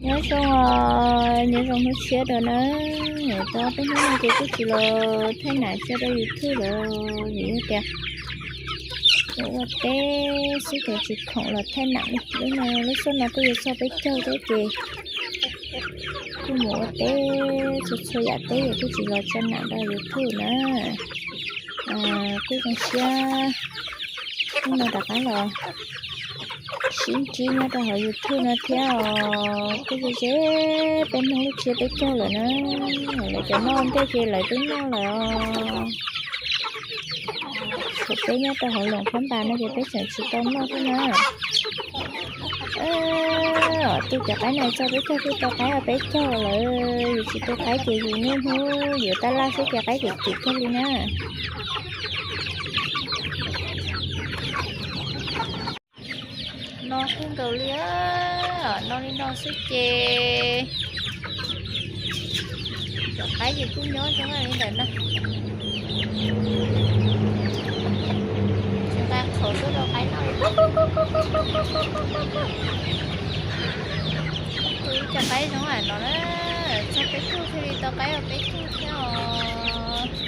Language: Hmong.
Nyob zoo, nyob zoo hnub tshiab rau na. Tau peb hnub no ces kuj tsis los thaij nam tso rau YouTube lawm vim yog tias mus ua teb xwb ces tsis khoom los thaij nam li. Lub no lub xub no twb yuav txog peb caug thiab ces kuj mus ua teb txhua txhua yam teb es kuj tsis los tso nam rau YouTube na. Kuj zoo siab hnub no rov qab los sib ntsib nyob rau hauv YouTube no thiab os. Kuj ze ze peb hnub lub tshiab peb caug lawm na. Lawv cov noj ntej ces lawv twb noj lawm os. Tshuav peb nyob rau hauv Loos Phab Npas no ces peb tseem tsis tau noj thiab na. Tus cov qaib no txog peb caug twb tau qaib os, peb caug lawm. Yus tsis tu qaib ces yus niaj hnub yuav tab laj xwb ces qaib ces kim kawg li na. No kuj nkaus li, no li no xwb ces cov qaib ces kuj nyob zoo li ntawm no. Tsis nqa qhauv tuaj rau qaib noj li. Tus ib co qaib zoo li no na, txog peb caug thiaj li tau qaib os, peb caug thiab os.